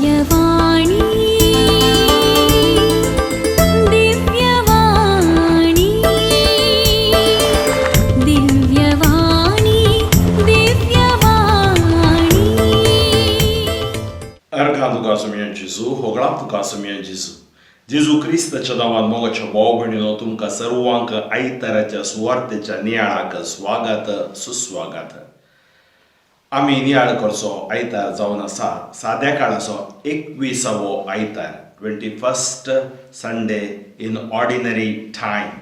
दिव्यवाणी, दिव्यवाणी, दिव्यवाणी, दिव्यवाणी. अर्घां तुका सुमयन जेजू, होगळां तुका सुमयन जेजू. जेजू क्रिस्ताच्या नांवान मोगाच्या भाव भयणीनो, तुमकां सर्वांक आयताराच्या सुवार्तेच्या नियाळाक स्वागत सुस्वागत. आमी नियाळ करचो आयतार जावन आसा साद्या काळाचो 21वो आयतार, 21st Sunday in Ordinary Time,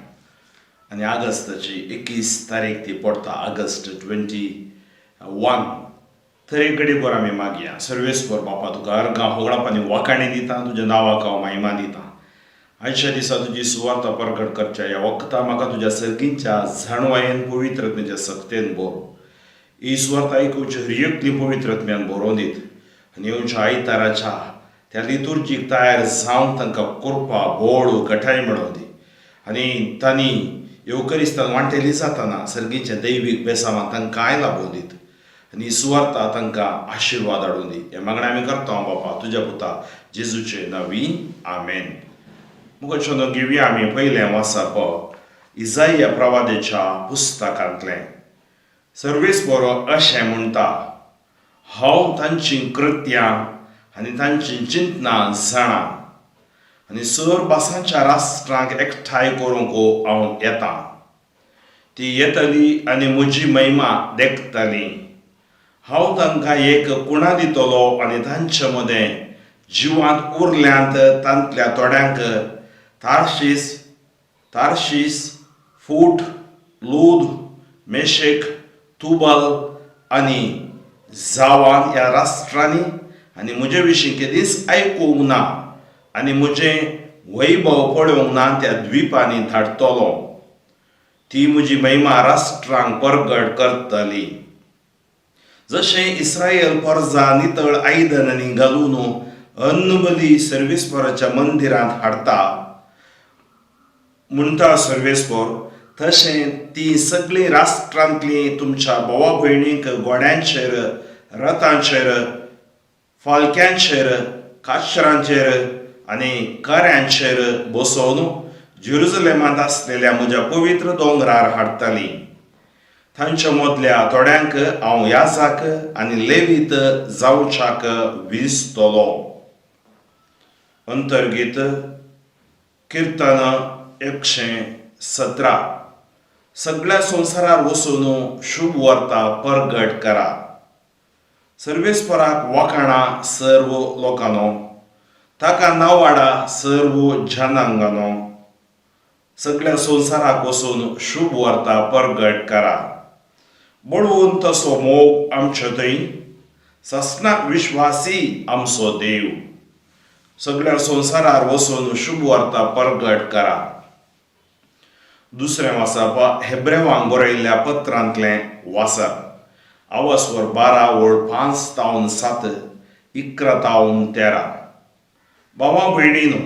आनी ऑगस्टाची 21 तारीख ती पडटा, ऑगस्ट 21. तर एक घडी भर आमी मागया. सर्वेस्पर बापा, तुका अर्गां, होगळाप आनी वाखाणी दिता. तुज्या नांवाक हांव महिमा दिता. आयच्या दिसा तुजी सुवार्ता परगट करच्या ह्या वखता म्हाका तुज्या सर्गींच्या जाणवायेन, पवित्रत्म्याच्या सक्तेन भर. ही सुवार्ता आयकुची हर एकली पवित्रत्म्यान बरोवन दीत आनी येवच्या आयताराच्या त्या लितुर्जीक तयार जावंक तांकां कृपा, बोळ, घटाय मेळोवन दी आनी तांणी येवकरिस्तान वांटेली जाताना सर्गीच्या दैवीक बेसांवां तांकांय लाबोवन दीत आनी सुवार्ता तांकां आशिर्वाद हाडून दी. हें मागणें आमी करता बापा, तुज्या पुता जेजूचे नांवी, आमेन. मुखाच्यानो, घेवया आमी पयलें वाचप इजाया प्रवादेच्या पुस्तकांतलें. सर्वेस्पर अशें म्हणटा, हांव तांचीं कृत्यां आनी तांचीं चिंतनां जाणा आनी सर भासांच्या राष्ट्रांक एकठांय करूंक हांव येता. ती येतली आनी म्हजी महिमा देखतली. हांव तांकां एक कुणा दितलो आनी तांचे मदें जिवांत उरल्यांत तांतल्या थोड्यांक तार्शीस, तार्शीस, फूट, लूद, मेशेक, तुबल आनी जावान ह्या राष्ट्रांनी आनी म्हजे विशीं केदींच आयकूंक ना आनी म्हजें वैभव पळोवंक ना त्या द्विपांनी धाडटलो. ती म्हजी महिमा राष्ट्रांक परगट करतली. जशें इस्रायल परजा नितळ आयदनांनी घालून अन्नबली सर्वेस्पराच्या मंदिरांत हाडटा, म्हणटा सर्वेस्पर, तशें ती सगळीं राष्ट्रांतलीं तुमच्या भावा भयणींक घोड्यांचेर, रथांचेर, फालक्यांचेर, काचरांचेर आनी कऱ्यांचेर बसोवन जेरुजलेमांत आसलेल्या म्हज्या पवित्र दोंगरार हाडटली. तांच्या मदल्या थोड्यांक हांव याजाक आनी लेवीत जावच्याक विजतलो. अंतर्गीत किर्तन 117. सगळ्या संवसारार वचून शुभ वार्ता परगट करा. सर्वेस्पराक वाखाणा सर्व लोकांनो, ताका नावाडा सर्व जनांगानो. सगळ्या संवसाराक वचून शुभ वार्ता परगट करा. बळवंत तसो मोग आमचे थंय, ससनाक विश्वासी आमचो देव. सगळ्या संवसारार वचून शुभ वार्ता परगट करा. दुसरें वाचप हेब्रेवांक बरयल्ल्या पत्रांतलें वाचप. आवासवर 12 ओळ 5 तावन 7, 11 तावन 13. भावा भयणीनो,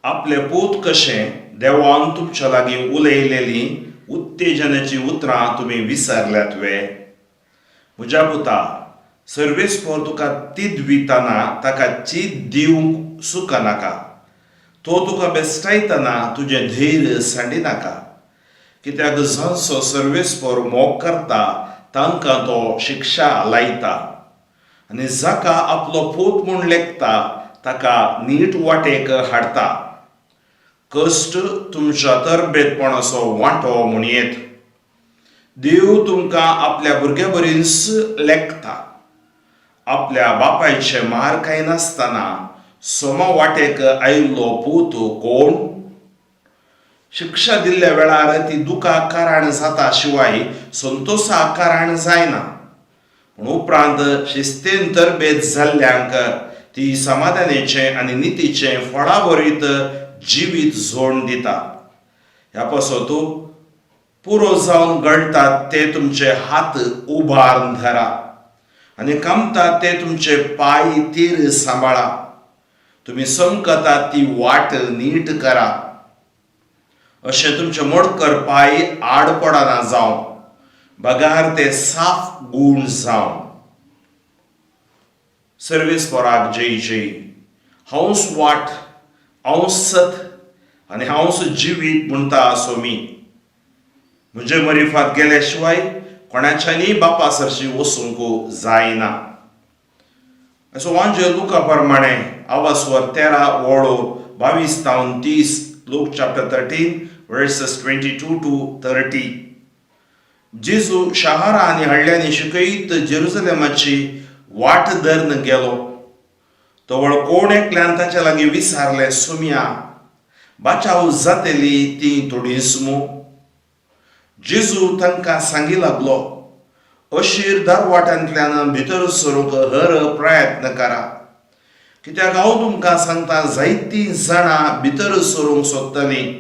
आपले पूत कशें देवान तुमच्या लागीं उलयलेलीं उत्तेजनाचीं उतरां तुमी विसरल्यात वे? म्हज्या पुता, सर्वेस्पर तुका तिदवितना ताका चीत दिवंक चुकनाका. तो तुका बेस्टायतना तुजें धैर्य सांडिनाका, कित्याक जांचो सर्वेस्पर मोग करता तांकां तो शिक्षा लायता आनी जाका आपलो पूत म्हूण लेखता ताका नीट वाटेक हाडटा. कश्ट तुमच्या तरबेतपणाचो वांटो म्हणयेत. देव तुमकां आपल्या भुरग्या बरीच लेखता. आपल्या बापायचे मार खायनासतना समा वाटेक आयिल्लो पूत कोण? शिक्षा दिल्ल्या वेळार ती दुखाक कारण जाता शिवाय संतोसाक कारण जायना, पूण उपरांत शिस्तेन तरबेत जाल्ल्यांक ती समाधानाचें आनी नितीचें फळाभरीत जिवीत जोड दिता. ह्या पासत पुरो जावन गळटात ते तुमचे हात उबारून धरा आनी कामतात ते तुमचे पांय तीर सांबाळा. तुमी समकतात ती वाट नीट करा, अशें तुमचे मोडकर पांय आड पडना जावं, बगार ते साफ गूण जावं. सर्वेस्पराक जय जय. हांवूच वाट, हांवूच सत आनी हांवूच जिवीत म्हणटा सोमी. म्हजे मरिफात गेल्या शिवाय कोणाच्यानी बापा सरशी वचूंक जायना. असो वांजे लुका प्रमाणे आवासवर 13 वळो 22 तावन 30. Luke chapter 13 verses 22 to 30. जेजू शहरां आनी हळ्यांनी शिकयत जेरुजलेमाची वाट धरून गेलो. तवळ कोण एकल्यान ताच्या लागीं विचारलें, सोमया, बाचाव जातली ती थोडीच मू? जेजू तांकां सांगी लागलो, अशीर दरवाट्यांतल्यान भितर सरूंक हर प्रयत्न करा, कित्याक हांव तुमकां सांगता, जायतीं जाणां भितर सरूंक सोदतलीं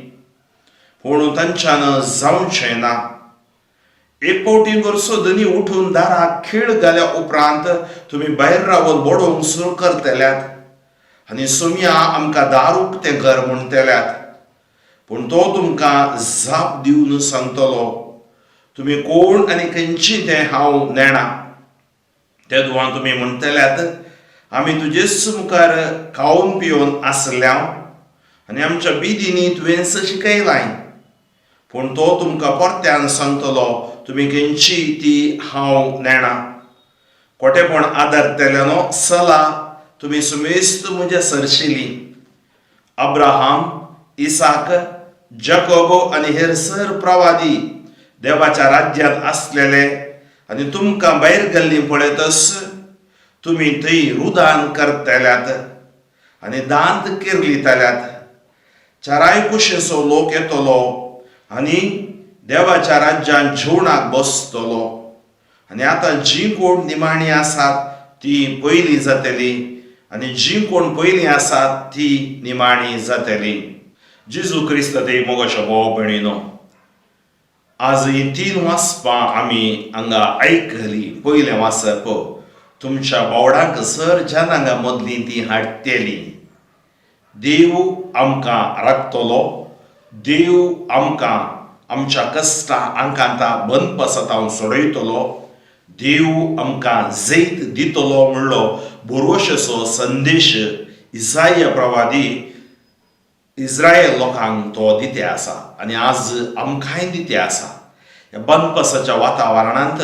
पूण तांच्यान जावचें ना. एक फावटी घरचो धनी उठून दाराक खीळ घाल्या उपरांत तुमी भायर रावन बडोवंक सुरू करतल्यात आनी सोमया, आमकां दार उक्तें कर म्हणटल्यात. पूण तो तुमकां जाप दिवन सांगतलो, तुमी कोण आनी खंयची तें हांव नेणा. तेदवां तुमी म्हणटल्यात, आमी तुजेच मुखार खावन पिवन आसल्या आनी आमच्या बिदींनी तुवेंच शिकयलाय. पूण तो तुमकां परत्यान सांगतलो, तुमी खंयची ती हांव नेणा. खोटेपण आदारतल्यानो, सला तुमी सुमेस्त म्हज्या सरशिली. अब्राहाम, इसाक, जकोब आनी हेर सर प्रवादी देवाच्या राज्यांत आसलेले आनी तुमकां भायर गेल्लीं पळयतच तुमी थंय रुदान करतल्यात आनी दांत किर्लितल्यात. चाराय कुशींचो लोक येतलो आनी देवाच्या राज्यांत जेवणाक बसतलो. आनी आतां जीं कोण निमाणीं आसात तीं पयलीं जातलीं आनी जीं कोण पयलीं आसात तीं निमाणीं जातलीं. जेजू क्रिस्त ते मोगाच्या भाव भयणीनो, आज हीं तीन वाचपां आमी हांगा आयकलीं. पयलें वाचप, तुमच्या बावडांक सर जनांगा मदलीं तीं हाडटलीं. देव आमकां राखतलो. देव आमकां आमच्या कश्टां आंकांता बंदपासांत सोडयतलो. देव आमकां जैत दितलो म्हणलो भरवशाचो संदेश इसाय प्रवादी इस्रायल लोकांक तो दिते आसा आनी आज आमकांय दिते आसा. ह्या बनपसाच्या वातावरणांत,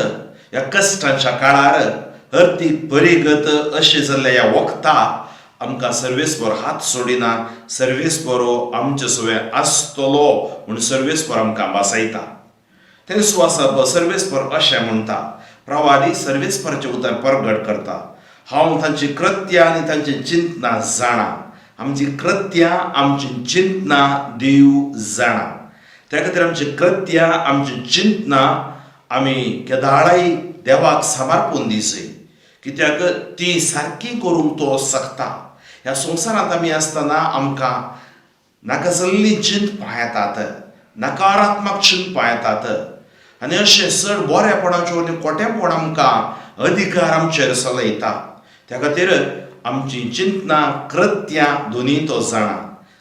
ह्या कश्टांच्या काळार, अर्थीक परिगत अशें जाल्ल्या ह्या वखता आमकां सर्वेस्पर हात सोडिना. सर्वेस्पर आमचे सवें आसतलो म्हूण सर्वेस्पर आमकां भासायता. तें सुवासप सर्वेस्पर अशें म्हणटा. प्रवादी सर्वेस्पराचें उतर परगट करता. हांव तांची कृत्यां आनी तांची चिंतनां जाणा. आमची कृत्यां, आमची चिंतनां देव जाणा. त्या खातीर आमची कृत्यां, आमची चिंतनां आमी केदाळाय देवाक समर्पून दिसय, कित्याक ती सारकी करूंक तो शकता. ह्या संवसारांत आमी आसतना आमकां नाका जाल्लीं चिंतपां येतात, नकारात्मक चिंतपां येतात आनी अशें चड बरेपणाच्यो आनी खोटेपण आमकां अधिकार आमचेर चलयता. त्या खातीर आमची चिंतनां, कृत्यां दोनूय तो जाणा.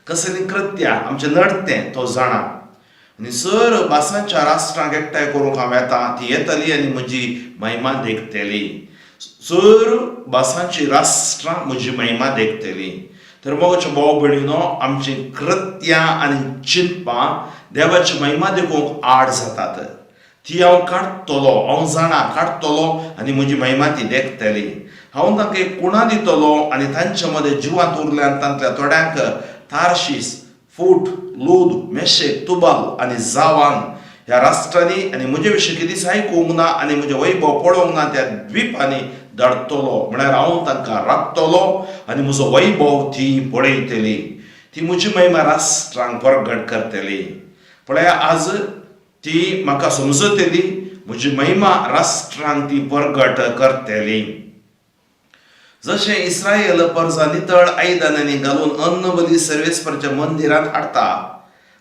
कसलीं कृत्यां, आमचें नडतें तो जाणा. आनी सर भासांच्या राष्ट्रांक एकठांय करूंक हांव येता. ती येतली आनी म्हजी महिमा देखतली. सर भासांची राष्ट्रां म्हजी महिमा देखतली. तर मोगाच्या भाव भयणीनो, आमची कृत्यां आनी चिंतपां देवाची महिमा देखूंक आड जातात ती हांव काडटलो. हांव जाणा, काडटलो आनी म्हजी महिमा ती देखतली. हांव तांकां एक कुणा दितलो आनी तांच्या मदें जिवांत उरल्यान तांतल्या थोड्यांक तारशीस, फूट, लूद, मेशेक, तुबाल आनी जावान ह्या राष्ट्रांनी आनी म्हजे विशीं कितेंच आयकूंक ना आनी म्हजें वैभव पळोवंक ना त्या द्विपांनी धाडटलो. म्हळ्यार हांव तांकां राखतलो आनी म्हजो वैभव ती पळयतली. ती म्हजी महिमा राष्ट्रांक परगट करतली. पळया, आज ती म्हाका समजतली. म्हजी महिमा राष्ट्रांक ती परगट करतली. जशें इस्रायल परजा नितळ आयदनांनी घालून अन्न बली सर्वेस्परच्या मंदिरांत हाडटा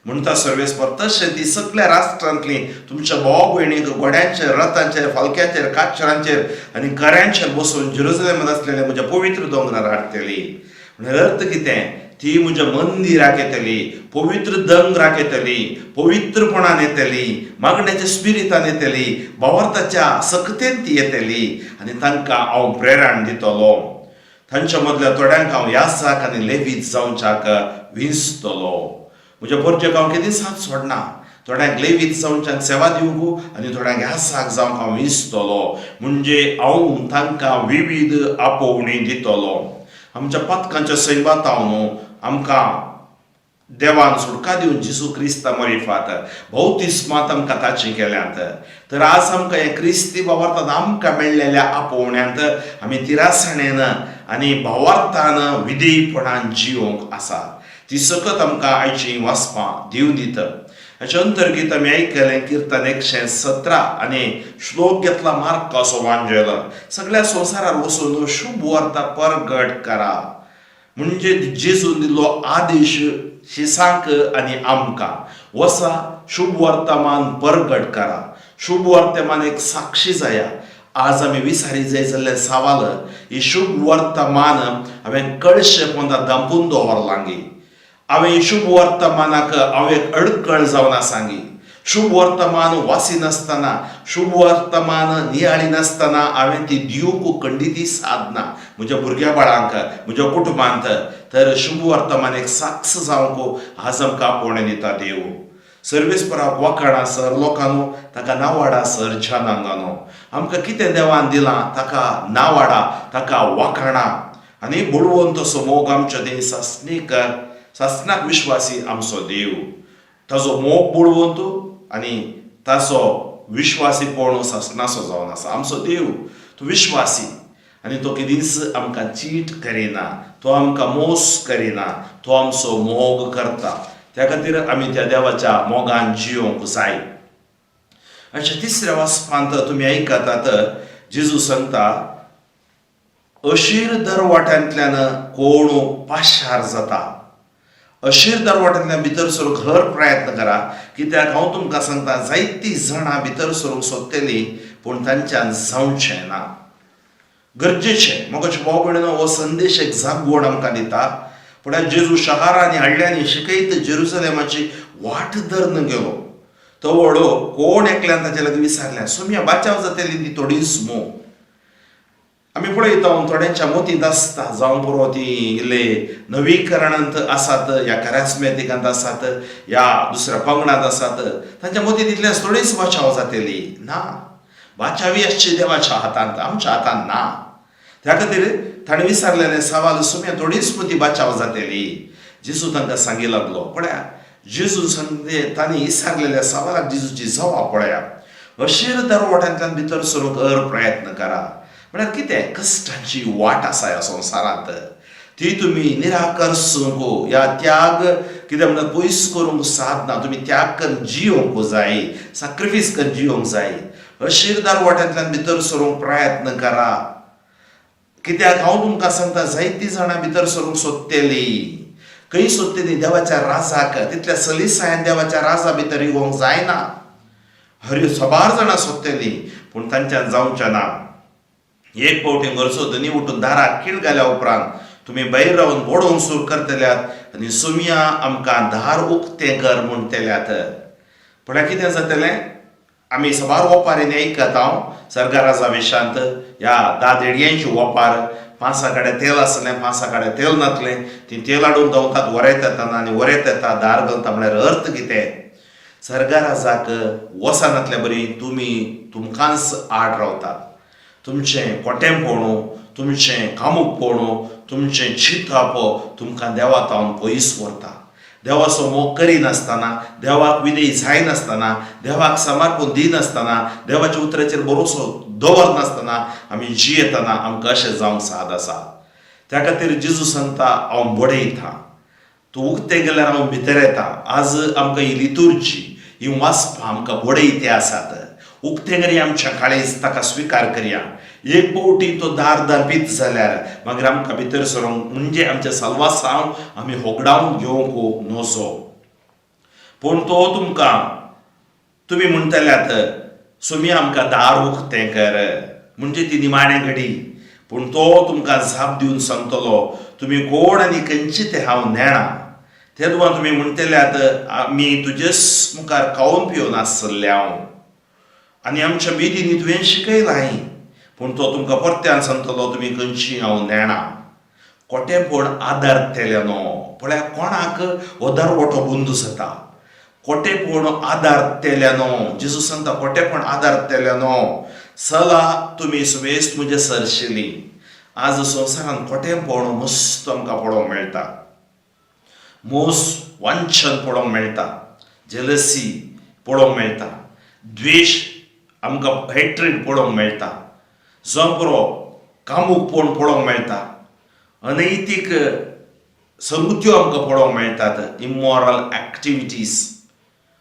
म्हणटा सर्वेस्पर, तशें ती सगल्या राष्ट्रांतली तुमच्या भाव भयणीक घोड्यांचेर, रथांचेर, फालक्याचेर, काचरांचेर आनी कऱ्यांचेर बसून जेरुजलेमांत आसलेल्या म्हज्या पवित्र दोंगरार हाडटली. म्हळ्यार अर्थ कितें? ती म्हज्या मंदिराक येतली, पवित्र दोंगराक येतली, पवित्रपणान येतली, मागण्याच्या स्पिरितान येतली, भावार्थाच्या सकतेन ती येतली आनी तांकां हांव प्रेरण दितलो. तांच्या मदल्या थोड्यांक हांव याजाक आनी लेवीत जावच्याक विंचतलो. म्हज्या परजेक हांव केदींच हात सोडना. थोड्यांक लेवीत जावच्याक सेवा दिवंक आनी थोड्यांक याजाक जावंक हांव विंचतलो. म्हणजे हांव तांकां विवीध आपोवणी दितलो. आमच्या पातकांच्या सैबातावन आमकां देवान सुटका दिवन जेजू क्रिस्ता मरिफात भौतिस्मात आमकां ताचीं केल्यांत. तर आज आमकां हें क्रिस्ती भावार्थान आमकां मेळ्ळेल्या आपोवण्यांत आमी तिरासणेन आनी भावार्थान विधेयपणान जियोंक आसा. ती सकत आमकां आयचीं वाचपां दिवन दित. हाचे अंतर्गीत आमी आयकलें किर्तन 117 आनी श्लोक घेतला मार्काचो वांजेल, सगळ्या संवसारार वचून शुभ वार्ता परगट करा. म्हणजे जेजून दिल्लो आदेश शिसांक आनी आमकां, वसा शुभ वर्तमान परगट करा. शुभ वर्तमान एक साक्षी जाया. आज आमी विसारी जाय जाल्लें सवाल, ही शुभ वर्तमान हांवें कळशे पोंदा दांपून दवरलांगी, हांवें शुभ वर्तमानाक हांव एक अडकळ जावन आसांगी. शुभ वर्तमान वाचिनासतना, शुभ वर्तमान नियाळिनासतना हांवें ती दिवंक खंडिती सादना म्हज्या भुरग्या बाळांक, म्हज्या कुटुंबांत. तर शुभ वर्तमान एक साक्ष जावंक आज आमकां आपोवणें दिता देव. सर्वेस्पराक वाखाणा सर लोकांनो, ताका नावाडा सर जनांगानो. आमकां कितें देवान दिलां ताका नावाडा, ताका वाखाणा. आनी बळवंत असो मोग आमच्या देश सासणीक सासणाक विश्वासी आमचो देव. ताजो मोग बळवंत आनी ताचो विश्वासीपण सासणाचो जावन आसा. आमचो देव तो विश्वासी आनी तो केदींच आमकां चीट करिना, तो आमकां मोस करिना, तो आमचो मोग करता. त्या खातीर आमी त्या देवाच्या मोगान जियोंक जाय. अशें तिसऱ्या वाचपांत तुमी आयकतात, जेजू सांगता, अशीर दरवाट्यांतल्यान कोण पाशार जाता. अशीर दरवाट्यांतल्यान भितर सरूंक हर प्रयत्न करा, कित्याक हांव तुमकां सांगता, जायतीं जाणां भितर सरूंक सोदतलीं पूण तांच्यान जावचें ना. गरजेचें मोगाचे भाव भयणीनो, हो संदेश एक जागवण आमकां दिता. पूण जेजू शहरांनी हाडल्यांनी शिकयत जेरुसलेमाची वाट धरून गेलो. तो व्हडो कोण एकल्यान ताचे लागीं विचारलें, सोम्या बाचाव जातली ती थोडीच मू. आमी पळयता थोड्यांच्या मोतींत आसता, जावं पुरो ती इल्ले नवीकरणांत आसात, या कॅरिस्मॅटिकांत आसात, या दुसऱ्या पंगडांत आसात, तांच्या मोतींत इतल्यान थोडीच बचाव जातली ना. बाचावी आसची देवाच्या हातांत, आमच्या हातांत ना. त्या खातीर ताणें विचारलेलें सवाल, सुम्या थोडीच मती बाचाव जातली. जेजू तांकां सांगी लागलो. पळया, जेजू सांगते, तांणी विचारलेल्या सवालाक जेजूची जवाब पळया. अशीर दरवट्यांतल्यान भितर सरूंक अर प्रयत्न करा. म्हळ्यार कितें कश्टांची वाट आसा ह्या संवसारांत, ती तुमी निराकर्सूंक या त्याग कितें म्हणटात पयस करूंक सादना. तुमी त्याग करून जियोंक जाय, साक्रिफीस करून जियोंक जाय. अशीर दरवट्यांतल्यान भितर सरूंक प्रयत्न करा, कित्याक हांव तुमकां सांगता, जायतीं जाणां भितर सरूंक सोदतलीं. खंय सोदतलीं? देवाच्या राजाक. तितल्या सलीसायन देवाच्या राजा भितर येवंक जायना. हरी सबार जाणां सोदतलीं पूण तांच्यान जावचें ना. एक फावटी घरचो धनी उठून दाराक कीळ घाल्या उपरांत तुमी भायर रावन बडोवंक सुरू करतल्यात आनी सुमया आमकां दार उक्तें कर म्हणटल्यात. पळया कितें जातलें. आमी सबार ओपारींनी आयकता हांव सर्गाराजा विशांत ह्या 10 देडयांची ओपार. पांचा कडेन तेल आसलें, पांचा कडेन तेल नासलें, ती तेल हाडून दवरतात, वरेत येता आनी वरेत येता दार घालता. म्हळ्यार अर्थ कितें? सर्गाराजाक वचनातल्या बरी तुमी तुमकांच आड रावतात. तुमचें कोटेंपण, तुमचें कामुकपण, तुमचें चिंतप तुमकां देवा तावन पयस व्हरता. देवाचो मोग करिनासतना, देवाक विधेय जायनासतना, देवाक समर्पण दिनासतना, देवाच्या उतराचेर भरोसो दवरनासतना आमी जियेतना आमकां अशें जावंक साद आसा. त्या खातीर जेजू सांगता, हांव बडयता, तूं उक्तें गेल्यार हांव भितर येता. आज आमकां ही लितुर्जी, ही वाचपां आमकां बडयते आसात. उक्तें करया आमच्या काळीज, ताका स्विकार करया. एक फावटी तो दार दांपीत जाल्यार मागीर आमकां भितर सरूंक म्हणजे आमच्या साल्वासांव आमी होगडावन घेवंक नजो. पूण तो तुमकां तुमी म्हणटल्यात, सुमी आमकां दार उक्तें कर, म्हणजे ती निमाणें घडी. पूण तो तुमकां जाप दिवन सांगतलो, तुमी कोण आनी खंयचे तें हांव नेणा. तेदवा तुमी म्हणटल्यात, आमी तुजेच मुखार खावन पिवन आसले हांव आनी आमच्या बेदींनी तुवें शिकयलां. पूण तो तुमकां परत्यान सांगतलो, तुमी खंयची हांव नेणा. कोटेपण आदार तेल्यानो. पळया कोणाक हो दरवटो बंदू जाता. कोटेपण आदार तेल्यानो, जेजू सांगता कोटेपण आदार तेल्यानो, चला तुमी सुमेस्त म्हजे सरशिली. आज संवसारान कोटेपण मस्त आमकां पळोवंक मेळटा, मोस वांछन पळोवंक मेळटा, जेलसी पळोवंक मेळटा, द्वेश आमकां हेट्रीड पळोवंक मेळटा, जावं पुरो कामूकपण पळोवंक मेळटा, अनैतीक संगत्यो आमकां पळोवंक मेळटात, इमॉरल ऍक्टिविटीज,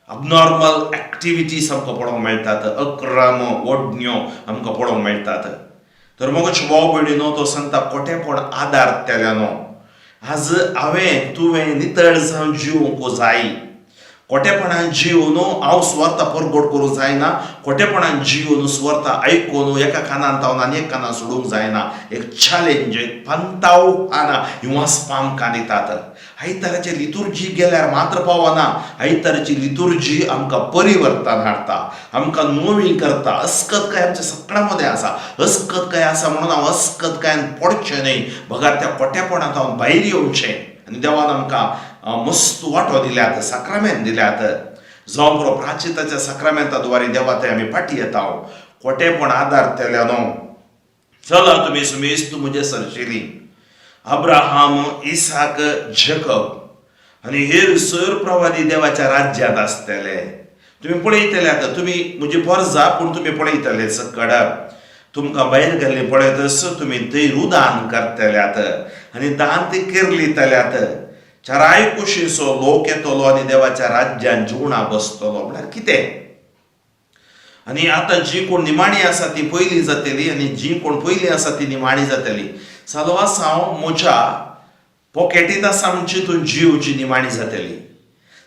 अबनॉर्मल ऍक्टिविटीज आमकां पळोवंक मेळटात, अक्रम ओडण्यो आमकां पळोवंक मेळटात. तर मगो भाव भयणीनो, तो सांगता कोटेपण आदार तेल्यानो. आज हांवें तुवें नितळ जावन जिवंक जाय. खोटेपणान जिवन हांव सुवार्ता परगट करूंक जायना. खोटेपणान जिवन सुवार्ता आयकून एका कानान तावन आनी एक कानान सोडूंक जायना. एक चॅलेंज, एक पंताव आना ही वाचपा आमकां दितात. आयताराचे लितुर्जी गेल्यार मात्र पावना. आयताराची लितुर्जी आमकां परिवर्तन हाडटा, आमकां नवी करता. अस्कत काय आमच्या सगळ्यां मदें आसा, अस्कत काय आसा म्हणून हांव अस्कत कायान पडचें न्हय, बगर त्या खोटेपणांत हांव भायर येवचें. आनी देवान आमकां मस्त वांटो दिल्यात, साक्रामेंत दिल्यात. जावं पुरो प्राचिताच्या साक्रामेंता द्वारे देवा थंय आमी फाटी येता. खोटेपण आदार तेल्या न्हू. चला तुमी सुमेस्त म्हजे सरशिली. अब्राहाम, इसाक, जेकब आनी हेर सर प्रवादी देवाच्या राज्यांत आसतले. तुमी पळयतले आतां, तुमी म्हजी परजा पूण तुमी पळयतले सकड तुमकां भायर घाल्ली पळयतच तुमी थंय रुदान करतल्यात आनी दांत किर्लितल्यात. चाराय कुशीचो लोक येतलो आनी देवाच्या राज्यान जेवणा बसतलो. म्हळ्यार कितें? आनी आतां जी कोण निमाणी आसा ती पयली जातली आनी जी कोण पयली आसा ती निमाणी जातली. सालवासांव म्हज्या पॉकेटींत आसा म्हण चिंतून जिवची निमाणी जातली.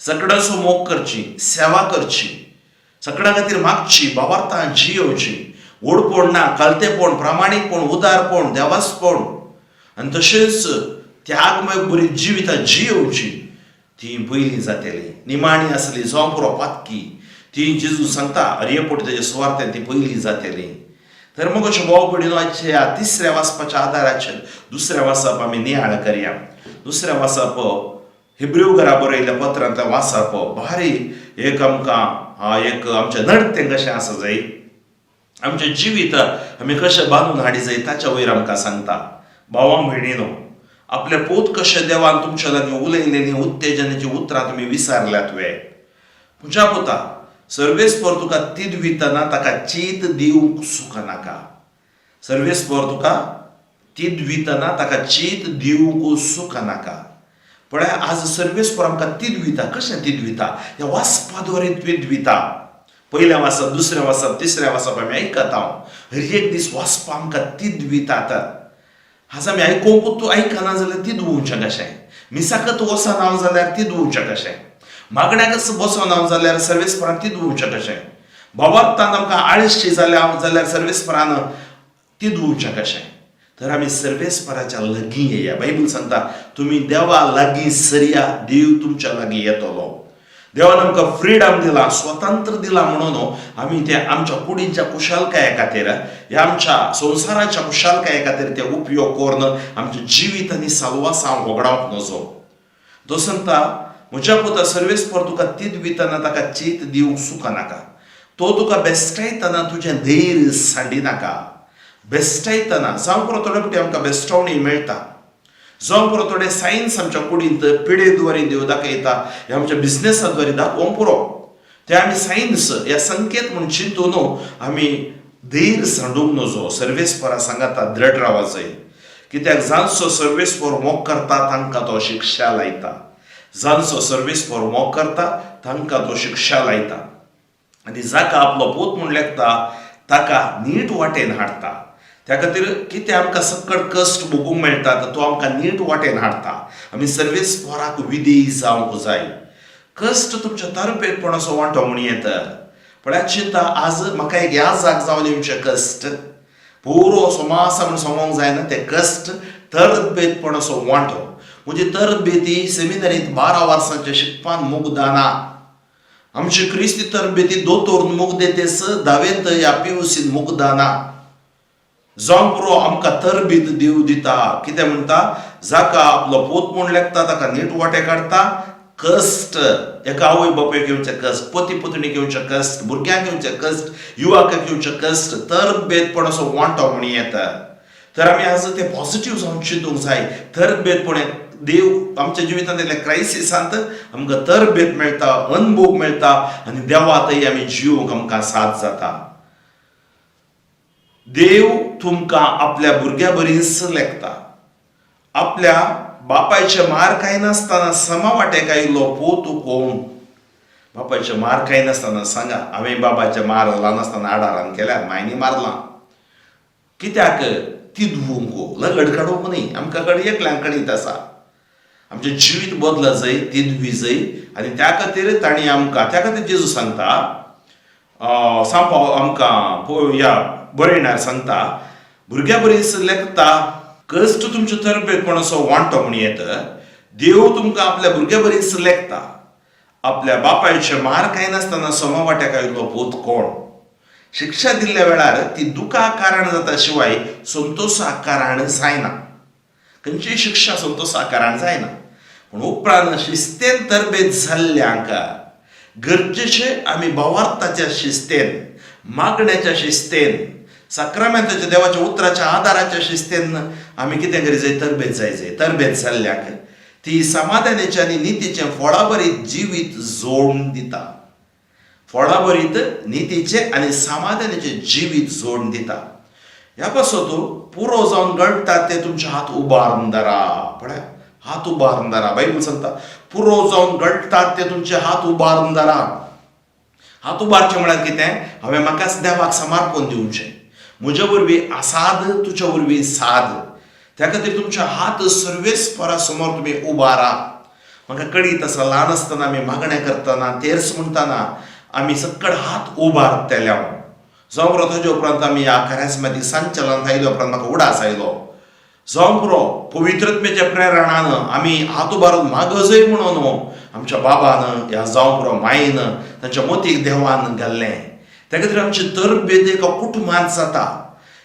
सगळ्यांचो मोग करची, सेवा करची, सगळ्यां खातीर मागची, भावार्थान जियोवची, व्हडपण ना, कलतेपण, प्रामाणीकपण, उदारपण, देवासपण आनी तशेंच त्यागमय बरी जिवितां जियोवची, ती पयलीं जातली. निमाणी आसली जावं पुरो पातकी, ती जेजू सांगता अरयपोटी तेजे सुवार्थेन ती पयलीं जातली. तर मग अशें भाव भयणीनो, आजच्या ह्या तिसऱ्या वाचपाच्या आदाराचेर दुसऱ्या वाचप आमी नियाळ करया. दुसरें वाचप हिब्रू घरा बरयल्ल्या पत्रांतलें वाचप भारी एक आमकां एक आमचें नडतें कशें आसा जाय, आमचें जिवीत आमी कशें बांदून हाडी जाय ताच्या वयर आमकां सांगता. भावां भयणीनो, आपले पोत कशें देवान तुमच्या लागीं उलयलेलीं उत्तेजनाचीं उतरां तुमी विसारल्यात वे? म्हज्या पुता, सर्वेस्पर तुका तिदवितना ताका चीत दिवंक सुकनाका. सर्वेस्पर तुका तिदवितना ताका चीत दिवंक सुकनाका. पळय, आज सर्वेस्पर आमकां तिदविता. कशें तिदविता? ह्या वाचपा द्वारे तिदविता. पयलें वाचप, दुसरें वाचप, तिसरें वाचप आमी आयकता. हर एक दीस वाचपा आमकां तिदवितात. आज आमी आयकूंक तूं आयकना जाल्यार तिदवचें कशें? मिसाकत वचना जाल्यार तिदवचें कशें? मागण्याकच बसना जाल्यार सर्वेस्परान तिदवचें कशें? भावार्थान आमकां आळशी जाल्या जाल्यार सर्वेस्परान तिदवचें कशें? तर आमी सर्वेस्पराच्या लागीं येया. बायबल सांगता, तुमी देवा लागीं सरया, देव तुमच्या लागीं येतलो. देवान आमकां फ्रिडम दिला, स्वतंत्र दिला म्हणून आमी ते आमच्या कुडीच्या कुशालकाये खातीर, ह्या आमच्या संवसाराच्या कुशालकाये खातीर ते उपयोग करून आमचें जिवीत आनी सालवासांव होगडावंक नजो. तो सांगता, म्हज्या पुता, सर्वेस्पर तुका तिदवितना ताका चीत दिवंक सुकनाका. तो तुका बेस्टायतना तुजें धैर्य सांडिनाका. बेस्टायतना जावं पुरो, थोडे फावटी आमकां बेस्टावणी मेळटा, जावं पुरो थोडे सायन्स आमच्या कुडींत पिडे द्वारे देव दाखयता, ह्या आमच्या बिजनेसा द्वारे दाखोवंक पुरो, ते आमी सायन्स ह्या संकेत म्हूण चिंतून आमी धैर्य सांडूंक नजो. सर्वेस्परा सांगाता दृढ रावा जाय. कित्याक जांचो सर्वेस्पर मोग करता तांकां तो शिक्षा लायता. जांचो सर्वेस्पर मोग करता तांकां तो शिक्षा लायता आनी जाका आपलो पूत म्हूण लेखता ताका नीट वाटेन हाडटा. त्या खातीर कितें आमकां सकट कश्ट भोगूंक मेळटा तो आमकां नीट वाटेन हाडटा. आमी सर्वेस्पराक विधेयी जावंक जाय. कश्ट तुमच्या तरपेटपणाचो वांटो म्हूण येता. पळयात, चिंता आज म्हाका एक याजाक जावन येवचें कश्ट पुरो सोमासा म्हूण सांगूंक जायना. ते कश्ट तरबेतपणाचो वांटो. म्हजी तरबेती सेमिनारींत 12 वर्सांचे शिकपान मुग्दाना. आमची क्रिस्ती तरबेती दोतोर मुग्देतेस धावेंत या पियुसीन मुग्दाना. जावंक पुरो आमकां तरबेत देव दिता. कितें म्हणटा? जाका आपलो पूत म्हूण लेखता ताका नीट वाटे काडटा. कश्ट एका आवय बापायक येवचे कश्ट, पती पत्नीक येवचे कश्ट, भुरग्यांक येवचे कश्ट, युवकाक येवचे कश्ट, तरबेतपण असो वांटो म्हूण येता. तर आमी आज ते पॉजिटीव जावन चिंतूंक जाय. तरबेतपण देव आमच्या जिवितांत येयल्ल्या क्रायसिसांत आमकां तरबेत मेळटा, अनभोग मेळटा आनी देवातय आमी जिवंक आमकां साथ जाता. देव तुमकां आपल्या भुरग्या बरीच लेखता. आपल्या बापायचे मार खायनासतना समा वाटेक आयिल्लो पूत कोण? बापायचे मार खायनासतना सांगा, हांवें बाबाचे मार ल्हान आसतना आडारान केल्या, मायनी मारलां. कित्याक ती धुवूंक लगड काडूंक न्ही, आमकां कडेन एकल्यांक कळीत आसा. आमचें जिवीत बदल जाय, तिदवी जाय आनी त्या खातीर तांणी आमकां, त्या खातीर जेजू सांगता, सांपाव आमकां पळोवया बरयणार सांगता, भुरग्या बरीच लेखता कश्ट तुमचे तरबेतपण असो वांटो म्हूण येत. देव तुमकां आपल्या भुरग्या बरीच लेखता. आपल्या बापायचे मार खायनासतना समा वाट्याक आयिल्लो पूत कोण? शिक्षा दिल्ल्या वेळार ती दुखा कारण जाता शिवाय संतोशा कारण जायना. खंयचीय शिक्षा संतोशा कारण जायना, पूण उपरांत शिस्तेन तरबेत जाल्ल्यांक गरजेचे आमी भावार्थाच्या शिस्तेन, मागण्याच्या शिस्तेन, साक्रामेंताच्या देवाच्या उतराच्या आदाराच्या शिस्तेन आमी कितें करी जाय? तरबेत जाय जाय. तरबेत जाल्ल्याक ती समाधानाचें आनी नितीचें फळाभरीत जिवीत जोडून दिता. फळाभरीत नितीचें आनी समाधानाचें जिवीत जोडून दिता. ह्या पासत पुरो जावन गळटा ते तुमचे हात उबारून धरा. पळय, हात उबारून धरा. बायबल सांगता, पुरो जावन गळटात ते तुमचे हात उबारून धरा. हात उबारचें म्हळ्यार कितें? हांवें म्हाकाच देवाक समर्पण दिवचें. म्हजे वरवीं आसाद, तुजे वरवीं साद. त्या खातीर तुमचे हात सर्वेस्परा समोर तुमी उबारा. म्हाका कळीत आसा, ल्हान आसतना आमी मागणें करतना, तेर्स म्हणटना आमी सकड हात उबारतले. हांव जावं पुरो, ताजे उपरांत आमी ह्या कॅरेस्मॅटीक संचलन आयले उपरांत म्हाका उडास आयलो. जावं पुरो, पवित्रत्मेच्या प्रेरणान आमी हात उबारून मागजय म्हणून आमच्या बाबान ह्या जावं पुरो मायन तांच्या मोतीक देवान घाल्लें. त्या खातीर आमची तरबेत एका कुटुंबांत जाता.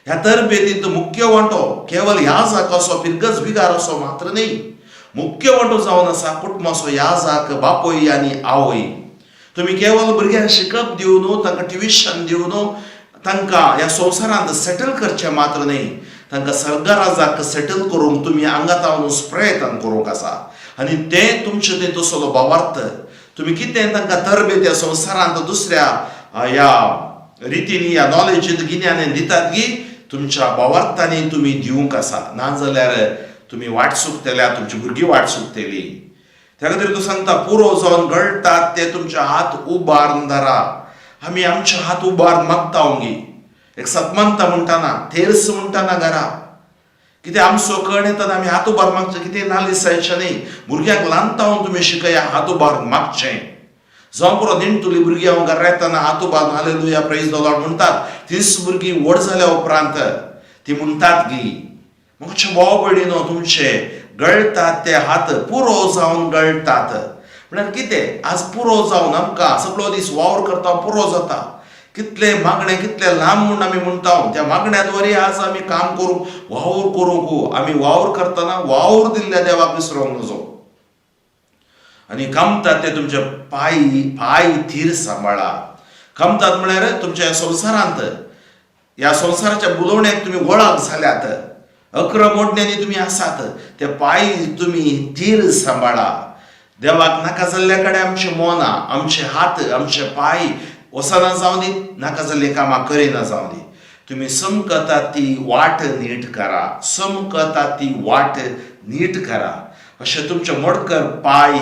ह्या तरबेतींत मुख्य वांटो केवल याजक असो, फिरगज विगार असो मात्र न्ही, मुख्य वांटो जावन आसा कुटुंबाचो याजक, बापूय आनी आवय. तुमी केवल भुरग्यांक शिकप दिवन, तांकां ट्युशन दिवन तांकां ह्या संवसारांत सेटल करचें मात्र न्ही, तांकां सर्गराजाक सेटल करूंक तुमी आंगातावन प्रयत्न करूंक आसा. आनी तें तुमचें तें तसलो भावार्थ तुमी कितें तांकां तरबेत ह्या संवसारांत दुसऱ्या ह्या रितीनी, ह्या नॉलेजींत, गिन्यानान दितात की तुमच्या भावार्थांनी तुमी दिवंक आसा. नाजाल्यार तुमी वाट चुकतल्या, तुमची भुरगीं वाट चुकतली. त्या खातीर तूं सांगता, पुरो जावन गळटात ते तुमचे हात उबारून धरा. आमी आमचे हात उबारून मागता गी एक सतमंत म्हणटाना, तेर्स म्हणटाना घरा कितें आमचो कण येता, आमी हात उबार मागचें. कितें नालीस जायचें न्ही. भुरग्यांक ल्हान तुमी शिकया हात उबारून मागचें. जावं पुरो, नेणटुली भुरगीं हांव घरा येतना हात उबारून हालेलुया, प्रेज the Lord म्हणटात. तीच भुरगीं व्हड जाल्या उपरांत ती म्हणटात गी. म्हजे भाव भयणीनो, तुमचे गळटात ते हात पुरो जावन गळटात म्हळ्यार कितें? आज पुरो जावन आमकां सगळो दीस वावर करता, पुरो जाता. कितले मागणे कितले लांब म्हूण आमी म्हणटा, त्या मागण्या आज आमी काम करूंक, वावर करूंक. आमी वावर करतना वावर दिल्ल्या देवाक विसरोंक नजो. आनी कमतात ते तुमचे पांय पांय थीर सांबाळा. कमतात म्हळ्यार तुमच्या संवसारांत, ह्या संवसाराच्या बुलोवण्याक तुमी वळख जाल्यात, 11 मोडण्यांनी तुमी आसात, ते पांय तुमी थीर सांबाळा. देवाक नाका जाल्ल्या कडेन आमचे मोनां, आमचे हात, आमचे पांय वचना जावं दी, नाका जाल्लीं कामां करिना जावं दी. तुमी समकता ती वाट नीट करा, समकता ती वाट नीट करा. अशें तुमचे मोडकर पांय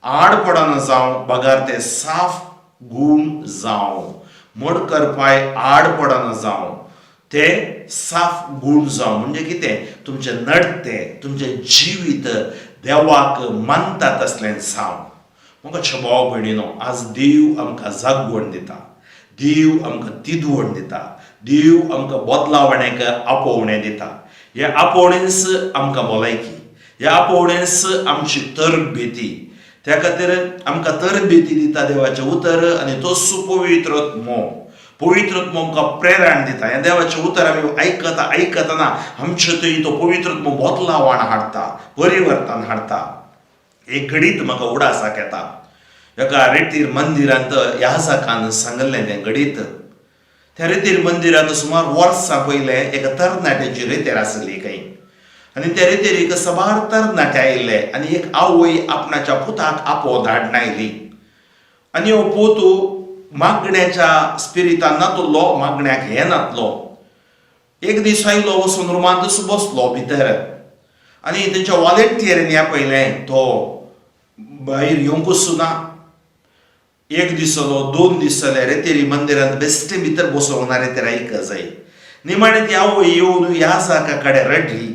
आड पडना जावं, बगार ते साफ गूण जावं. मोडकर पांय आड पडना जावं, ते साफ गूण जावं. म्हणजे कितें? तुमचें नडतें, तुमचें जिवीत देवाक मानता तसलें जावं. म्हाका भाव भयणीनो, आज देव आमकां जागवण दिता, देव आमकां तिदवण दिता, देव आमकां बदलावण्याक आपोवणें दिता. हे आपोवणेंच आमकां भलायकी, ह्या आपोवणेंच आमची तरबेती. त्या खातीर आमकां तरबेती दिता देवाचें उतर आनी तो सुपवित्र आत्मो. पवित्र आत्मो आमकां प्रेरण दिता. हें देवाचें उतर आमी आयकता आयकतना आमचे थंय तो पवित्र आत्मो बदलावण हाडटा, परिवर्तन हाडटा. एक घडीत म्हाका उडासाक येता, एका रेतीर मंदिरांत याजकान सांगलें तें घडीत. त्या रेतीर मंदिरांत सुमार वर्सां पयलें एका तरणाट्याची रेतेर आसली खंय, आनी त्या रेतेरीक साबार तरणाटे आयिल्ले आनी एक आवय आपणाच्या पुताक आपो धाडून आयली. आनी हो पूत मागण्याच्या स्पिरितान नातुल्लो, मागण्याक हे नातलो. एक दीस आयलो, वचून रुमांतच बसलो भितर आनी तेंच्या वॉलेंटियरीन आपयलें, तो भायर येवंकूच ना. एक दीस जालो, 2 दीस जाले, रेतेरी मंदिरांत बेश्टे भितर बसोंक ना, रेतेर आयक जाय. निमाणें ती आवय येवन ह्या जाका कडेन रडली,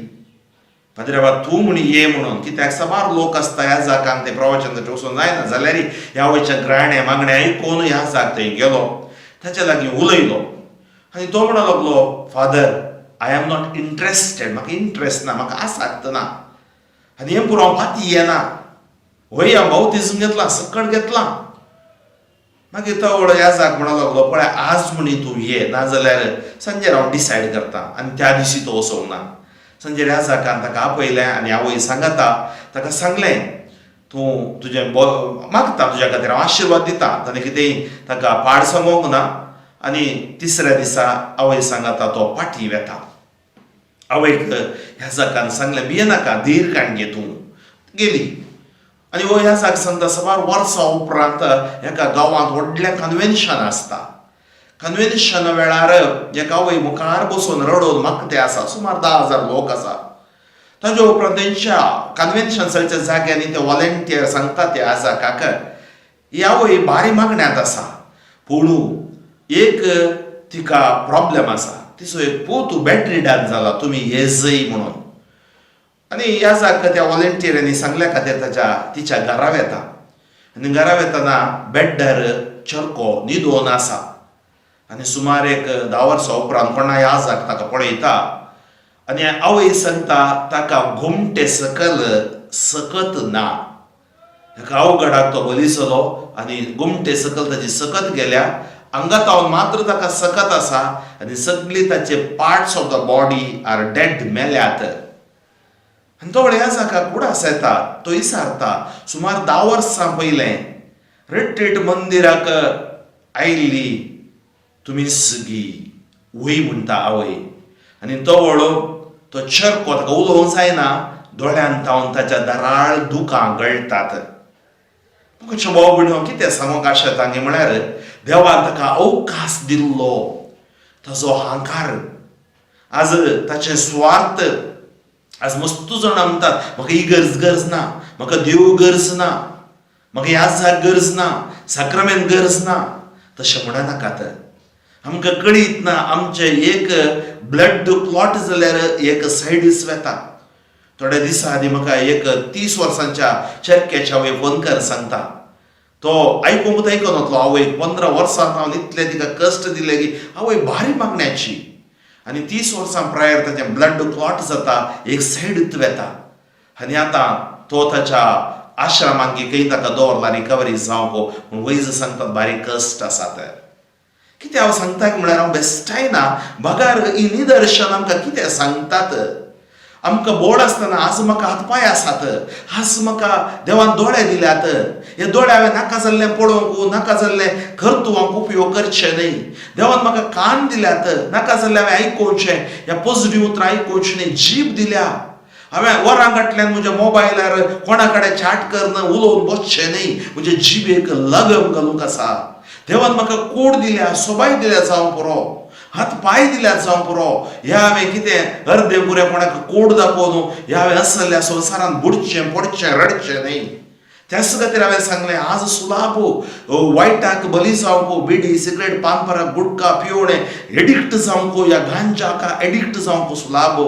पाद्रे तूं म्हण ये म्हणून, कित्याक साबार लोक आसता ह्या जाकांक ते प्रवचन वचूंक जायना जाल्यार ह्या आवयच्या ग्राण्या मागणें आयकून ह्या जाक थंय गेलो, ताच्या लागीं उलयलो आनी तो म्हणूंक लागलो, father I am not interested, म्हाका इंट्रस्ट ना, म्हाका आसाक्त ना आनी हें पुरो हांव फाती येना, वय हांव बावतिज्म घेतलां, सकट घेतलां. मागीर तो व्हडलो ह्या जाक म्हणूंक लागलो, पळय आज म्हणी तूं ये, नाजाल्यार सांजेर हांव डिसायड करता. आनी त्या दिसी तो वचोंक ना. सांजेर ह्या जाकान ताका आपयलें आनी आवय सांगता ताका सांगलें, तूं तुजें मागता तुज्या खातीर हांव आशिर्वाद दिता. ताणें कितेंय ताका पाड सांगोंक ना. आनी तिसऱ्या दिसा आवय सांगता तो पाटी वेता. आवयक ह्या जाकान सांगलें, भियेनाका, धीर काण घे, तूं गेली. आनी हो ह्या जाक सांगता, सुमार वर्सां उपरांत एका गांवांत व्हडलें कन्वेन्शन आसता. कन्वेन्शन वेळार एका आवय मुखार बसून रडोवन मागते आसा, सुमार 10,000 लोक आसा. ताज्या उपरांत तेंच्या कन्वेन्शन चलच्या जाग्यांनी ते वॉलेंटियर सांगता ते आसा काका, ही आवय भारी मागण्यांत आसा, पूण एक तिका प्रॉब्लेम आसा, तिचो एक पूत बॅटरी डान जाला, तुमी येजय म्हणून. आनी ह्या जाका त्या वॉलेंटियरांनी सांगल्या खातीर ताच्या तिच्या घरा वेता आनी घरा वेतना बेड्डार चरको न्हिदोन आसा. आनी सुमार एक 10 वर्सां उपरांत कोणा ह्या जाक ताका पळयता आनी आवय सांगता ताका घुमटे सकल सकत ना. एका अवघडाक तो बलिसलो आनी घुमटे सकल ताची सकत गेल्या, आंगातावन मात्र ताका सकत आसा आनी सगळी ताचे parts of the body are dead, मेल्यात. आनी तो ह्या जाका कुडास येता, तो विचारता, सुमार 10 वर्सां पयलें रिट्रीट मंदिराक आयिल्ली तुमी सगी वय म्हणटा आवय. आनी तो व्हडो तो चरको ताका उलोवंक जायना, दोळ्यान तावन ताच्या दराळ दुकां गळटात. म्हाका भाव भयणो कितें सांगूंक आशेता म्हळ्यार देवान ताका अवकाश दिल्लो, ताजो हांकार आज ताचें स्वार्थ. आज मस्त जाणां म्हणटात म्हाका ही गरज गरज ना, म्हाका देव गरज ना, म्हाका ह्या जाग गरज ना, साक्रामेंत गरज ना. तशें म्हणनाकात. आमकां कळीत ना, आमचें एक ब्लड क्लॉट जाल्यार एक सायडीस वेता. थोड्या दिसां आदीं म्हाका एक 30 वर्सांच्या चेरक्याच्या आवय फोन कर सांगता, तो आयकूंक आयकनातलो आवयक 15 वर्सां हांव इतले तिका कश्ट दिले की आवय भारी मागण्याची. आनी 30 वर्सां प्रायर ताचें ब्लड क्लॉट जाता, एक सायडीत वेता आनी आतां तो ताच्या आश्रमांत खंय ताका दवरला रिकवरी जावंक, पूण वैज सांगतात बारीक कश्ट आसा. ते कितें हांव सांगता म्हळ्यार हांव बेश्टायना बगार ही निदर्शन आमकां कितें सांगतात. आमकां बोड आसतना आज म्हाका हात पांय आसात, आज म्हाका देवान दोळे दिल्यात, हे दोळे हांवें नाका जाल्लें पळोवंक, नाका जाल्लें कर्तुवांक उपयोग करचें न्हय. देवान म्हाका कान दिल्यात, नाका जाल्लें हांवें आयकोवचें, ह्या पॉझिटीव उतरां आयकोवचें न्हय. जीब दिल्या, हांवें वरां फाटल्यान म्हज्या मोबायलार कोणा कडेन चॅट करून उलोवन बसचें न्हय. म्हजे जिबेक लगम घालूंक आसा. देवान म्हाका कोड दिल्या, सोबाय दिल्या जावं पुरो, हात पांय दिल्यात जावं पुरो. ह्या हांवें कितें अर्दें पुरें कोणाक कोड दाखोवन ह्या हांवें असल्या संवसारांत बुडचें, पडचें, रडचें न्हय. त्याच खातीर हांवें सांगलें, आज सुलाभ वायटाक बली जावंक, बिडी, सिगरेट, पानपराक, गुटखा पिवणें एडिक्ट जावंक, ह्या गांजाक एडिक्ट जावंक सुलाभ.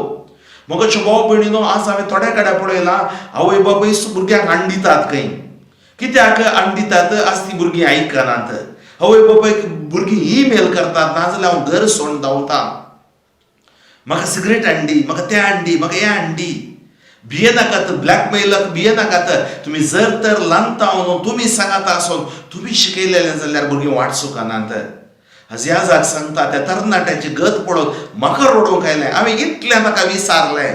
मगो भाव भयणीनो, आज हांवें थोड्या कडेन पळयलां, आवय बापूय भुरग्यांक हाण दितात खंय. कित्याक हाण दितात? आज ती भुरगीं आयकनात. आवय बापायक भुरगीं ईमेल करतात, नाजाल्यार हांव घर सोडून धांवता, म्हाका सिगरेट हाडली, म्हाका तें हाडली, म्हाका हें हाडली. भियेनाकात, ब्लॅकमेलाक भियेनाकात. तुमी जर तर ल्हानता तुमी सांगाता आसून तुमी शिकयलेलें जाल्यार भुरगीं वाट चुकनात. आज ह्या जाग सांगता, त्या तरणाट्याची गत पळोवन म्हाका रडूंक आयलें. हांवें इतलें ताका विचारलें,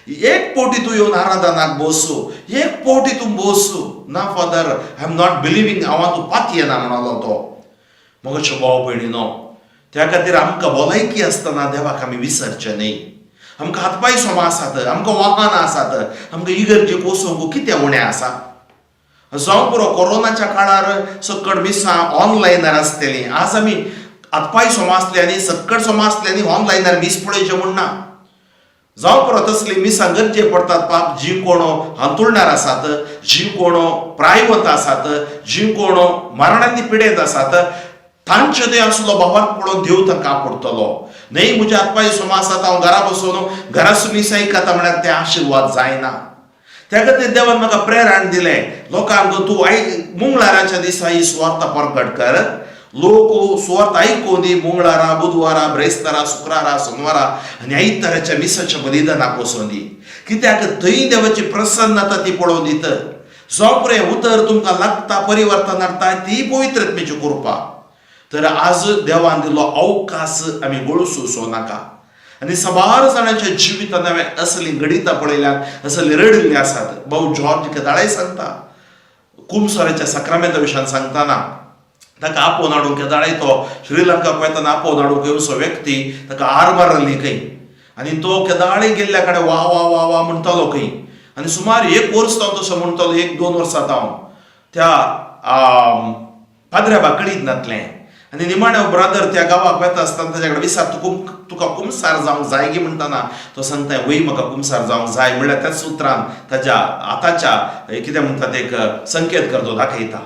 एक फावटी तूं येवन आराधनाक बसू, एक फावटी तूं बसू. ना father, I am not believing, हांव तूं पातयेना म्हणलो तो. मोगाच्यो भाव भयणीनो, त्या खातीर आमकां भलायकी आसतना देवाक आमी विसरचें न्ही. आमकां हातपांय सोमा आसात, आमकां वाहनां आसात, आमकां इगर्जेक वचूंक कितें उणें आसा? जावं पुरो, कोरोनाच्या काळार सकड मिसां ऑनलायनार आसतलीं. आज आमी हातपांय सोमा आसले आनी सक्कड सोमा आसले आनी ऑनलायनार मीस पळयचें म्हूण ना. जावं पुरो, तसली मिसां गरजे पडटात पाप जी कोण हांतुळणार आसात, जी कोण प्रायवंत आसात, जी कोण मरणांनी पिडेंत आसात, तांचे ते असलो भावार्थ पळोवन देव तांकां आपडटलो. न्हय म्हज्या हातपांय सोमा आसात, हांव घरा बसून घरा मीस आयकता म्हळ्यार ते आशिर्वाद जायना. त्या खातीर देवान म्हाका प्रेरण दिलें, लोकांक तूं I मंगळाराच्या दिसा ही सुवार्ता परगट कर. लोक सुवार्थ आयकूं दी. मंगळारा, बुधवारा, ब्रेस्तारा, शुक्रारा, सोनवारा आनी आयताराच्या मिसाच्या बलिदानाक वचों दी. कित्याक थंय देवाची प्रसन्नता ती पळोवन दित. जावं पुरें, उतर तुमकां लागता, परिवर्तन हाडटा ती पवित्रत्मेची कृपा. तर आज देवान दिल्लो अवकाश आमी गळसुचो नाका. आनी साबार जाणांच्या जिवितांत हांवें असलीं घडितां पळयल्यात, असलीं रडिल्लीं आसात. भाऊ जॉर्ज केदाळाय सांगता, कुमसोराच्या साक्रामेंता विशयान सांगतना, ताका आपोवन हाडूंक केदाळाय तो श्रीलंकाक वतना आपोवन हाडूंक येवचो व्यक्ती ताका आर मारली खंय आनी तो केदाळय गेल्ल्या कडेन वा वा वा वा म्हणटालो खंय. आनी सुमार एक वर्स तो तसो म्हणटालो, 1-2 वर्सां हांव त्या पाद्र्याबा कळीत नातलें. आनी निमाण्या ब्रदर त्या गांवाक वेता आसतना ताच्या कडेन विचार, तुका कुमसार जावंक जाय गी म्हणटना तो सांगता, वय म्हाका कुमसार जावंक जाय. म्हणल्यार त्याच उतरान ताज्या हाताच्या कितें म्हणटा एक संकेत करतो दाखयता.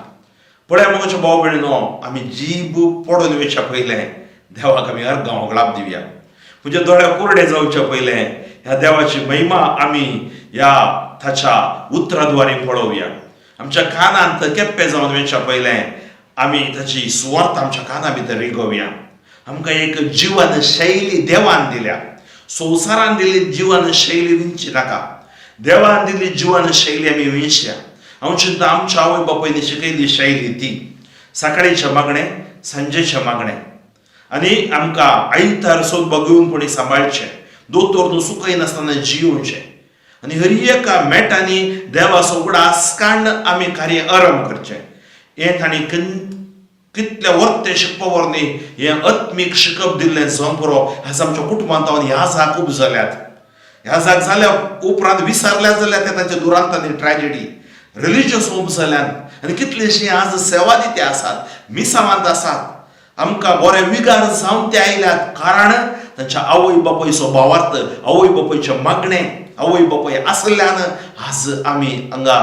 पळया मोगाच्यो भाव भयणीनो, आमी जीब पडून वयच्या पयलें देवाक आमी अर्गां होगळाप दिवया. म्हणजे दोळे कोरडे जावचे पयलें ह्या देवाची महिमा आमी ह्या ताच्या उतराद्वारे पळोवया. आमच्या कानांत केप्पे जावन वयच्या पयलें आमी ताची सुवार्थ आमच्या काना भितर रिगोवया. आमकां एक जिवन शैली देवान दिल्या. संवसारान दिल्ली जिवन शैली विंची नाका, देवान दिल्ली जिवन शैली आमी विंचया. हांव चिंता आमच्या आवय बापायनी शिकयल्ली शैली ती सकाळीचें मागणें, सांजेचें मागणें आनी आमकां आयतार सोदपाक घेवन कोणी सांबाळचें, दोतोर न्हू सुकयनासतना जियोवचें आनी हर एका मेटांनी देवाचो उगडास काडून आमी कार्य आरंभ करचें. हें तांणी कितल्या वर्ते शिकपा वरवीं हें आत्मीक शिकप दिल्लें जावन पुरो. आज आमच्या कुटुंबांत ह्या जाग खूब जाल्यात. ह्या जाग जाल्या उपरांत विसरल्या जाल्यार ते तांच्या दुरांतांनी ट्रॅजेडी रिलिजियस खूब जाल्यात आनी कितलीशीं आज सेवा दिते आसात, मिसावांत आसात. आमकां बरे विगार जावन ते आयल्यात, कारण तांच्या आवय बापायचो भावार्थ, आवय बापायचें मागणें, आवय बापाय आसल्यान आज आमी हांगा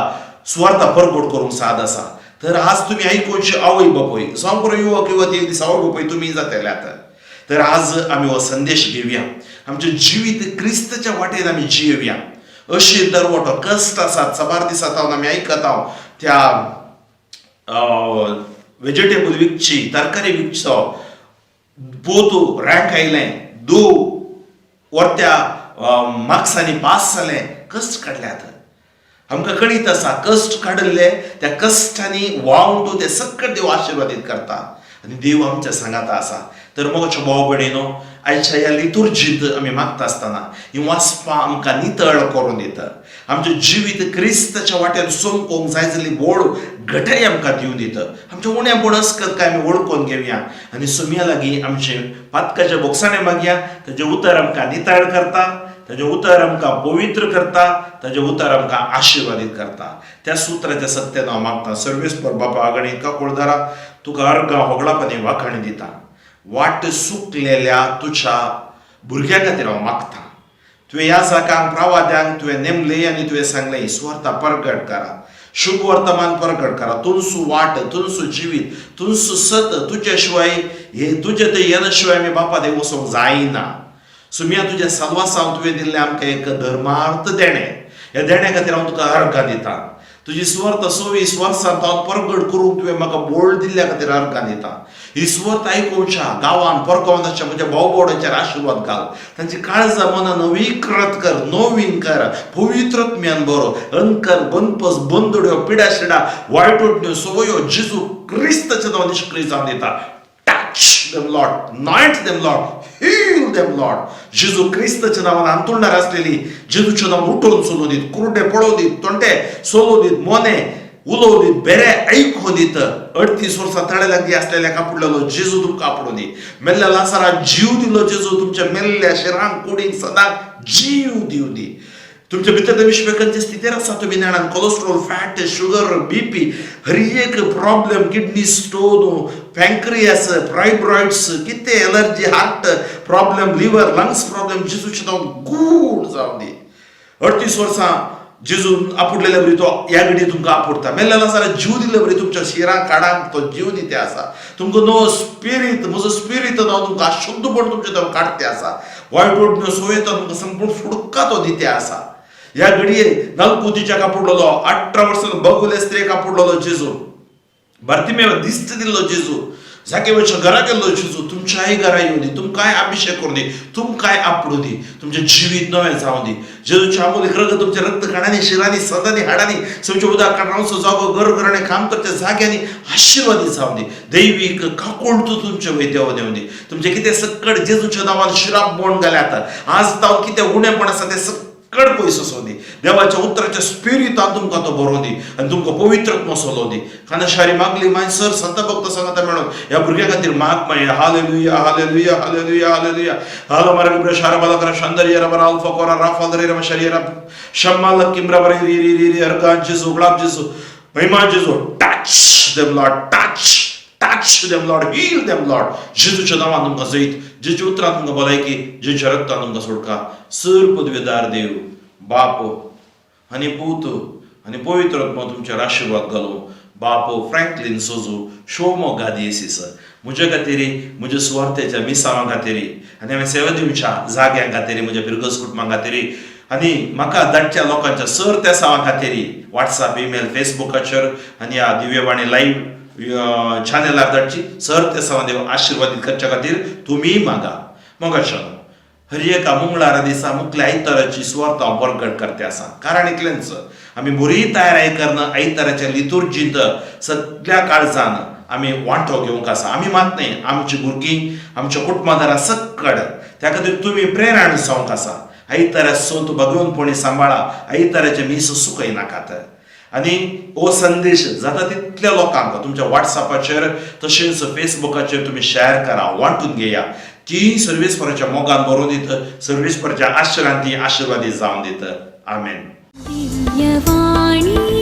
सुवार्था परगट करूंक साद आसा. तर आज तुमी आयकुची आवय बापूय जावं पुरो, युवक युवती, एक दीस आवय बापूय तुमी जातले आतां. तर आज आमी हो संदेश घेवया, आमचें जिवीत क्रिस्ताच्या वाटेन आमी जियोवया. अशी दरवटो कश्ट आसात. साबार दिसात हांव आमी आयकत हांव त्या वेजिटेबल विकची, तरकारी विकचो पोतू रँक आयलें, दो वरत्या मार्क्सांनी पास जालें. कश्ट काडल्यात, आमकां कळीत आसा. कश्ट काडिल्ले त्या कश्टांनी वावटू ते सकट देव आशिर्वादीत करता आनी देव आमच्या सांगाता आसा. तर मोगाच्यो भाव भयणीनो, आयच्या ह्या लितुर्जींत आमी मागता आसतना ही वाचपां आमकां नितळ करून दिता. आमचें जिवीत क्रिस्ताच्या वाटेन सोंपोवंक जाय जाल्ली बोळ घटाय आमकां दिवन दिता. आमच्या उण्या बोणस्कत काय आमी वळखून घेवया आनी सुमया लागीं आमचे पातकाच्या बोगसाणे मागया. ताजें उतर आमकां नितळ करता, ताजें उतर आमकां पवित्र करता, ताजें उतर आमकां आशिर्वादीत करता. त्या सुत्राच्या सत्यान हांव मागता. सर्वेस्पर बापा, आगणी काकुळदारा, तुका अर्गां होगळापानी वाखाणी दिता. वाट सुकलेल्या तुज्या भुरग्यां खातीर हांव मागता. तुवें ह्या जाकांक प्रवाद्यांक तुवें नेमले आनी तुवें सांगलें, सुवार्ता परगट करा, शुभ वर्तमान परगट करा. तुमचो वाट, तुमचो जिवीत, तुमचो सत, तुज्या शिवाय हे तुजे ते येना शिवाय आमी बापा देव वचोंक जायना. सुमिया तुज्या साल्वासांव तुवें दिल्लें आमकां एक धर्मार्थ देणें. ह्या देण्या खातीर हांव तुका अर्गां दिता. तुजी सुवार्थ 26 वर्सां हांव परगट करूंक तुवें म्हाका बोळ दिल्ल्या खातीर अर्गां दिता. ही सुवार्थ आयकुच्या गांवान परगांवांच्या म्हज्या भाव भोवणांचेर आशिर्वाद घाल. तांची काळजां मनां नवीकृत कर, नवीन कर, पवित्रत्म्यान बरो अनकर बनपस बंदड्यो पिडा शिडा वायट उठण्यो सवयो जेजू क्रिस्ताच्या नांवान निश्क्रीय जावन दिता. टाक. Touch them Lord, anoint them Lord, heal them Lord. जेजू क्रिस्ताच्या नांवान हांतुळणार आसलेली जेजूच्या नांवान उठोवन चलोवं दीत, कुरडे पळोवं दीत, तोंडे सोलोवं दीत, मोने उलोवं दीत, बेरे आयकूं दीत. 38 वर्सां तळे लागीं आसलेल्या कापुडलेलो जेजू तुमकां आपोवं दी. मेल्ल्या लासाराक जीव दिलो जेजू तुमच्या मेल्ल्या शिरांक कुडींक सदांच जीव दिवं दी. तुमच्या भितर ते विश्वकांचे स्थितीर आसा तुमी जाणात, कोलेस्ट्रॉल, फॅट, शुगर, बीपी, हर एक problem, kidney stone, pancreas, fibroids, कितें allergy, heart problem, liver, lungs problem, जेजूचें नांव गूण जावं दी. 38 वर्सां जेजून आपुडलेले बरी तो ह्या घडी तुमकां आपुडटा. मेल्ल्या लासाराक जीव दिल्ले बरी तुमच्या शिरां काडांक तो जीव दिते आसा. तुमकां नवो स्पिरीत, म्हजो स्पिरीत नांव तुमकां अशुद्धपण तुमचें तो काडते आसा. वायट ओडण्यो सोयता तुमकां संपूर्ण फुडका तो दिते आसा. ह्या घडये नलकुतीच्या कापुडलेलो, 18 वर्सां बगुले स्त्रियेक आपुडलेलो जेजू, बार्तिमेव दिस्त दिल्लो जेजू, जागेवच्या घरा गेल्लो जेजू तुमच्याय घरा येवं दी, तुमकांय अभिशेक करूं दी, तुमकांय आपडूं दी, तुमचें जिवीत नवें जावं दी. जेजूच्या आमोलीक रगत तुमच्या रक्त कणांनी, शिरांनी, सदांनी, हाडांनी, तुमच्या उदक रावचो जागो, घर घराणें, काम करच्या जाग्यांनी आशिर्वादी जावं दी. दैवीक काकुळटू तुमचे वयर देव देवं दी. तुमचें कितें सक्कड जेजूच्या नांवान शिराप बोंड घाल्यात, आज जावन कितें उणेपण आसा तें सक्कड पयस वचूं दी. देवाच्या उतराच्या स्पिरितान तुमकां तो बरोवं दी आनी तुमकां पवित्र चलोवं दी. खानाशारी मागली माय सर संत भक्त सांगता मेळून ह्या भुरग्यां खातीर माग माय. Hallelujah, hallelujah, hallelujah, hallelujah. हालो मार्ग शारा बालकरा शांदर रबर अल्फा कोरा राफाल रे रम शरियरा शम्माल किमरा बरे री री री री अर्गान जेजू, गुलाब जेजू, महिमा जेजू. Touch them Lord, touch, touch them Lord, heal them Lord. जेजूच्या नांवान तुमकां जैत, जेजूच्या उतरान तुमकां भलायकी, जेजूच्या रक्तान तुमकां सोडका. सर पदवेदार देव बाप आनी पूत आनी पवित्र आत्मा तुमचेर आशिर्वाद घालूं. बाप फ्रँकलीन सोजू शोमो गादयेसीस म्हज्या खातीर, म्हज्या सुवार्थेच्या मिसांवां खातीर आनी हांवें सेवा दिवच्या जाग्यां खातीर, म्हज्या पिरगस कुटुंबां खातीर आनी म्हाका धाडच्या लोकांच्या सर त्या सावां खातीर व्हॉट्सअप, ईमेल, फेसबुकाचेर आनी ह्या दिव्यवाणी लायव्ह चॅनलार धाडची सर त्या सावां देव आशिर्वादीत करच्या खातीर तुमी मागा. मोगाच्या, हर एका मंगळारा दिसा मुखल्या आयताराची सुवार्थ हांव परगट करते आसा. कारण इतलेंच, आमी बरी तयारी करन आयताराच्या लितुर्जींत सगळ्या काळजान आमी वांटो घेवंक आसा. आमी मात न्हय, आमची भुरगीं, आमच्या कुटुंबादारां सक्कड. त्या खातीर तुमी प्रेरणा जावंक आसा. आयतारा सोत भगवंतपणी सांबाळा, आयताराचें मीस सुकयनाकात आनी हो संदेश जाता तितल्या लोकांक तुमच्या व्हॉट्सअपाचेर तशेंच फेसबुकाचेर तुमी शेअर करा, वांटून घेया. ती सर्वेस्पराच्या मोगान बरोवन दित, सर्वेस्पराच्या आशिर्वादान ती आशिर्वादी जावन दित. आमेन. दिव्यवाणी.